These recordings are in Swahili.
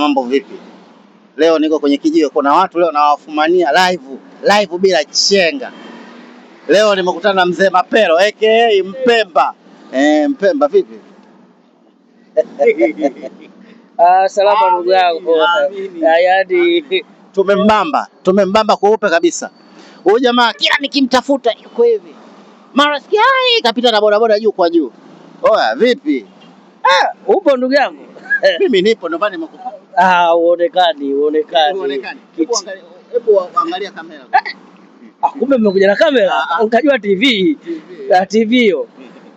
Mambo vipi? Leo niko kwenye kijiwe, kuna watu leo nawafumania live live bila chenga. Leo nimekutana na mzee Mapero aka Mpemba. Mpemba vipi? Ah, salama ndugu yangu. Yaani Tumembamba, tumembamba kweupe kabisa. Huyu jamaa kila nikimtafuta yuko hivi, mara sikia ai, kapita na bodaboda juu kwa juu. Oya, vipi? Upo ndugu yangu? Mimi nipo, ndio maana nimekupa. Ah, uonekani, uonekani. Huonekani. Hebu angalia, hebu angalia kamera. Ah, kumbe mmekuja na kamera. Ah, ah. Ukajua TV. TV. Ah, TV hiyo.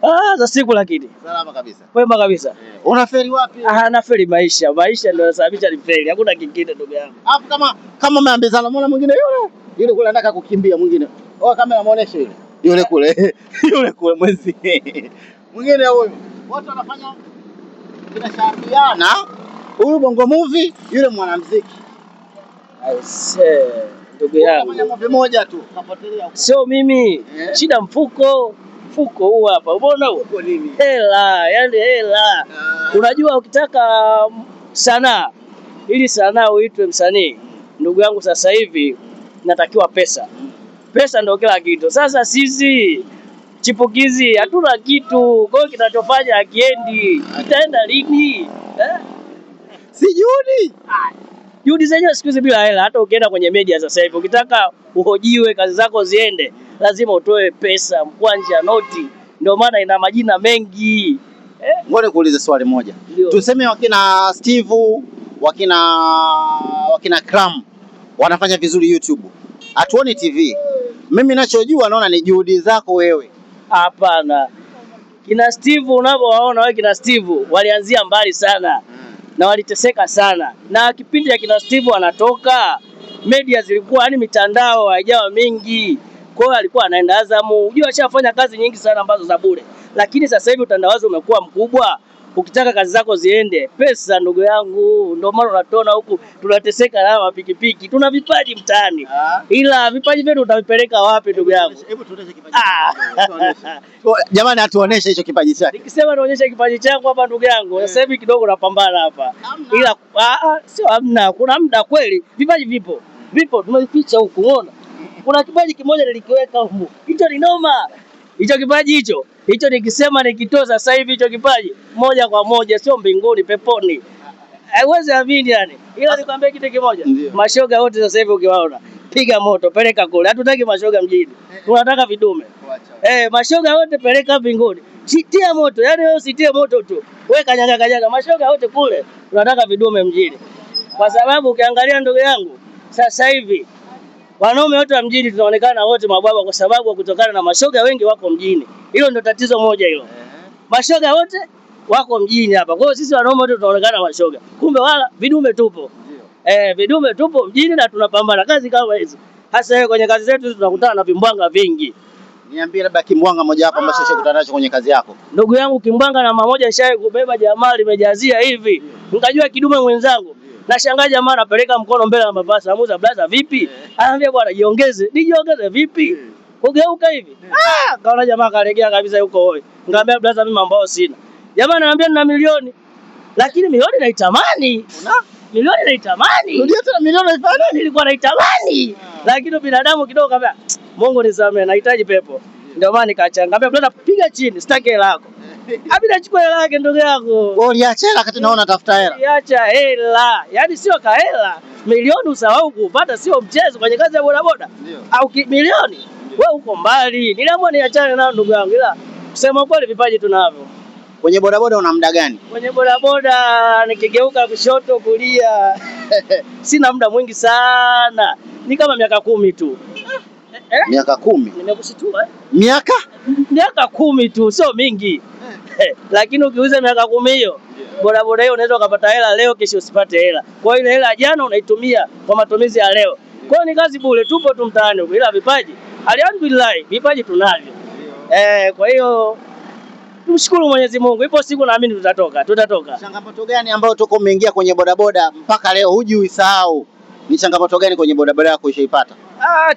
Ah, za siku lakini. Salama kabisa. Kwema kabisa. Unaferi wapi? Ah, nafeli maisha. Maisha ndio yanasababisha nifeli. Hakuna kingine ndugu yangu. Alafu kama umeambizana, mbona mwingine yule yule kule anataka kukimbia mwingine. Oh, kamera muoneshe yule. Yule kule. Yule kule mwenzi. Mwingine huyu. Wote wanafanya kinashabiana. Huyu Bongo Movie, yule mwanamuziki. Aisee, ndugu yangu. Wanafanya movie moja tu. Kapotelea huko. Sio mimi. Eh. Shida mfuko. Mfuko huu hapa. Umeona huo? Huko nini? Hela, yani hela. Ah. Unajua ukitaka sanaa ili sanaa uitwe msanii, ndugu yangu, sasa hivi natakiwa pesa. Pesa ndio kila kitu. Sasa sisi chipukizi hatuna kitu, kwa hiyo kinachofanya hakiendi. Itaenda lini eh? Si juhudi. Juhudi zenyewe siku hizi bila hela. Hata ukienda kwenye media sasa hivi ukitaka uhojiwe, kazi zako ziende, lazima utoe pesa, mkwanja, noti. Ndio maana ina majina mengi eh? Ngoja nikuulize swali moja. Ndio. Tuseme wakina Steve, wakina Cram wanafanya vizuri YouTube. Hatuoni TV. Mimi ninachojua naona ni juhudi zako wewe. Hapana, kina Steve unavyowaona wewe, kina Steve walianzia mbali sana na waliteseka sana, na kipindi ya kina Steve anatoka media zilikuwa yani mitandao haijawa mingi, kwa hiyo alikuwa anaenda Azamu. Unajua ashafanya kazi nyingi sana ambazo za bure, lakini sasa hivi utandawazi umekuwa mkubwa. Ukitaka kazi zako ziende, pesa ndugu yangu, ndio maana unatuona huku tunateseka na mapikipiki. Tuna vipaji mtaani, ila vipaji vyetu utavipeleka wapi ndugu yangu? Hebu tuoneshe kipaji. Ah. Jamani, atuoneshe hicho kipaji chake. Nikisema nionyeshe kipaji changu hapa ndugu yangu, sasa hivi kidogo napambana hapa. Ila sio hamna, kuna muda kweli vipaji vipo. Vipo tumevificha huku unaona. Kuna kipaji kimoja nilikiweka huku. Hicho ni noma. Hicho kipaji hicho, hicho nikisema nikitoa sasa hivi hicho kipaji moja kwa moja sio mbinguni, peponi. Haiwezi amini yani. Ila nikwambie kitu kimoja. Ndio. Mashoga wote sasa hivi ukiwaona, piga moto, peleka kule. Hatutaki mashoga mjini. Tunataka vidume. Mashoga wote peleka mbinguni. Tia moto, yani wewe usitie moto tu. Wewe kanyaga kanyaga, mashoga wote kule. Tunataka vidume mjini. Kwa sababu ukiangalia ndugu yangu, sasa hivi wanaume wote wa mjini tunaonekana wote mababa kwa sababu kutokana na mashoga wengi wako mjini. Hilo ndio tatizo moja hilo. Mashoga wote wako mjini hapa. Kwa hiyo sisi wanaume wote tunaonekana mashoga. Kumbe wala vidume tupo. Vidume tupo mjini na tunapambana kazi kama hizo. Hasa wewe kwenye kazi zetu tunakutana na vimbwanga vingi. Niambie labda kimbwanga moja wapo ambacho ushakutana nacho kwenye kazi yako. Ndugu yangu kimbwanga namba moja nishawahi kubeba jamaa limejazia hivi. Nikajua kidume mwenzangu. Nashangaa jamaa anapeleka mkono mbele ya mabasi. Amuza blaza vipi? Anambia bwana jiongeze. Nijiongeze vipi? Kugeuka hivi. Ah, kaona jamaa kalegea kabisa yuko hoi. Nikamwambia blaza mimi mambo sina. Jamaa ananiambia nina milioni. Lakini milioni naitamani. Milioni naitamani. Ndio tena milioni ifanye. Nilikuwa naitamani. Lakini binadamu kidogo kaambia Mungu nisamee, nahitaji pepo. Ndio maana nikaacha. Nikamwambia brother piga chini, sitaki hela yako. Abi nachukua hela yake ndugu yangu. Wewe uliacha hela wakati naona tafuta hela. Uliacha hela. Yaani sio kahela. Milioni usahau kupata sio mchezo kwenye kazi ya bodaboda. Au milioni wewe uko mbali. Niliamua niachane nao ndugu yangu, ila kusema kweli vipaji tunavyo. Kwenye bodaboda una muda gani? Kwenye bodaboda nikigeuka kushoto kulia sina muda mwingi sana. Ni kama miaka 10 tu. Miaka 10? Nimekushtua eh? Miaka? Miaka 10 tu, sio mingi. Lakini ukiuza miaka 10 hiyo, bodaboda hiyo unaweza ukapata hela leo, kesho usipate hela. Kwa hiyo ile hela jana unaitumia kwa matumizi ya leo. Kwa hiyo ni kazi bure, tupo tu mtaani huko, ila vipaji alhamdulillah, vipaji tunavyo. Kwa hiyo tumshukuru Mwenyezi Mungu. Ipo siku naamini tutatoka, tutatoka. Changamoto gani ambayo toka umeingia kwenye bodaboda mpaka leo hujiisahau? Ni changamoto gani kwenye bodaboda yako ushaipata?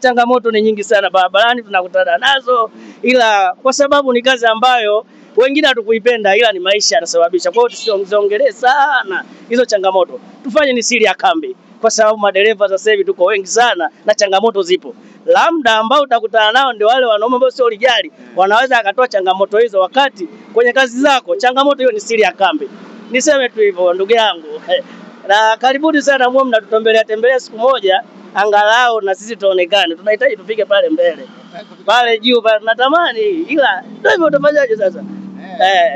Changamoto ni nyingi sana barabarani tunakutana nazo, ila kwa sababu ni kazi ambayo Wengine hatukuipenda ila ni maisha yanasababisha. Kwa hiyo tusiongelee sana hizo changamoto, tufanye ni siri ya kambi, kwa sababu madereva sasa hivi tuko wengi sana na changamoto zipo. Labda ambao utakutana nao ndio wale wanaume ambao sio lijali, wanaweza akatoa changamoto hizo wakati kwenye kazi zako. Changamoto hiyo ni siri ya kambi. Niseme tu hivyo ndugu yangu. Na karibuni sana, muwe mnatutembelea tembelea siku moja angalau na sisi tuonekane. Tunahitaji tufike pale mbele pale juu pale, tunatamani, ila ndio hivyo, utafanyaje sasa?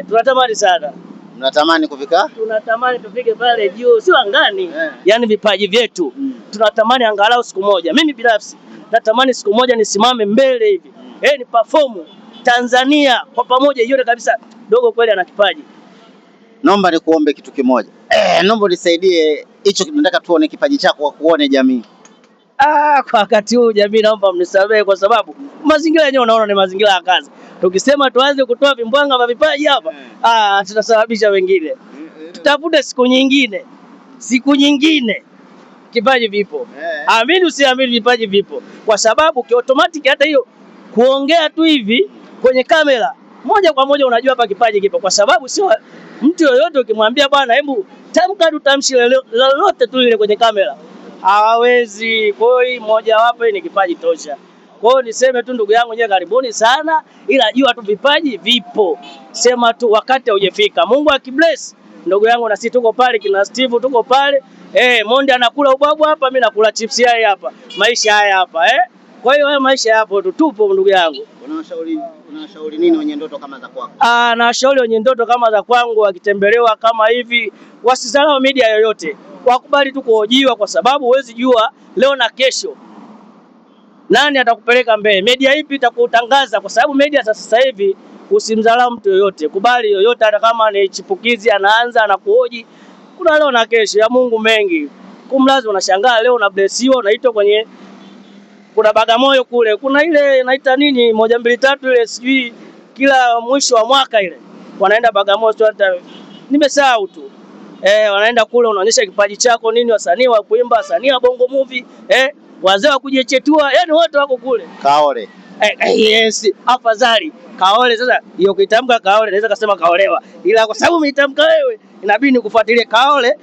Tunatamani sana, Mnatamani kufika? Tunatamani tufike pale juu, sio angani, yaani vipaji vyetu tunatamani angalau siku moja. Mimi binafsi natamani siku moja nisimame mbele hivi ni perform Tanzania kwa pamoja, ione kabisa dogo kweli ana kipaji. Naomba nikuombe kitu kimoja. Naomba unisaidie hicho, nataka tuone kipaji chako, kuone jamii. Kwa wakati huu jamii, naomba mnisamehe kwa sababu mazingira yenyewe unaona ni mazingira ya kazi. Tukisema tuanze kutoa vimbwanga vya vipaji hapa, tutasababisha wengine. Tutafute siku nyingine, siku nyingine. Kipaji vipo, amini usiamini, vipaji vipo, kwa sababu kiotomatiki hata hiyo kuongea tu hivi kwenye kamera moja kwa moja unajua hapa kipaji kipo, kwa sababu sio mtu yoyote ukimwambia bwana, hebu tamka tu tamshi lolote tu ile kwenye kamera hawawezi. Kwa hiyo moja wapo ni kipaji tosha. Kwa hiyo niseme tu ndugu yangu nyewe, karibuni sana, ila jua tu vipaji vipo, sema tu wakati haujafika. Mungu akibless ndugu yangu, na sisi tuko pale, kina Steve tuko pale. Mondi anakula ubwabwa hapa, mimi nakula chips yai hapa, maisha haya hapa Kwa hiyo haya maisha yapo tu, tupo ndugu yangu. Unawashauri nini wenye ndoto kama za kwako? Nawashauri wenye ndoto kama za kwangu, wakitembelewa kama hivi wasizalao media yoyote, wakubali tu kuhojiwa, kwa sababu huwezi jua leo na kesho nani atakupeleka mbele, media ipi itakutangaza, kwa sababu media za sasa hivi usimdharau mtu yoyote, kubali yoyote, hata kama ni chipukizi anaanza anakuhoji. Kuna leo na kesho ya Mungu mengi. Kumlazi, unashangaa leo unablesiwa, unaitwa kwenye kuna Bagamoyo kule, kuna ile inaita nini 1 2 3 ile sijui, kila mwisho wa mwaka ile wanaenda Bagamoyo, sio hata nimesahau tu. Wanaenda kule, unaonyesha kipaji chako nini, wasanii wa kuimba, wasanii wa bongo movie, wazee wa kujichetua, yani wote wako kule. Kaole. Yes, afadhali kaole. Sasa hiyo kuitamka kaole naweza kusema kaolewa, ila kwa sababu umeitamka wewe inabidi nikufuatilie kaole.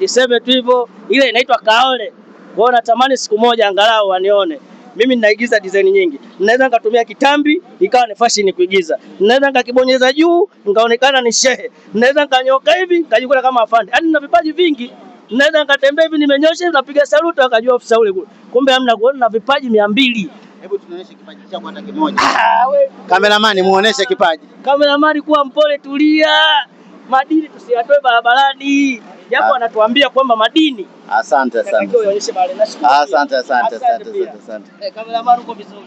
Niseme tu hivyo, ile inaitwa kaole. Kwa hiyo natamani siku moja angalau wanione. Mimi ninaigiza design nyingi. Ninaweza nikatumia kitambi ikawa ni fashion kuigiza. Ninaweza nikakibonyeza juu nikaonekana ni shehe. Ninaweza nikanyoka hivi nikajikuta kama afande. Yaani nina vipaji vingi. Ninaweza nikatembea hivi nimenyosha napiga saluti akajua ofisa ule kule. Kumbe hamna, kuona na vipaji 200. Hebu tunaonyeshe kipaji chako hata kimoja. Wewe kameramani muoneshe kipaji. Kameramani kuwa mpole, tulia. Madini tusiyatoe barabarani. Japo anatuambia kwamba madini. Asante asante. Asante asante. Asante asante asante. Kameramani uko vizuri.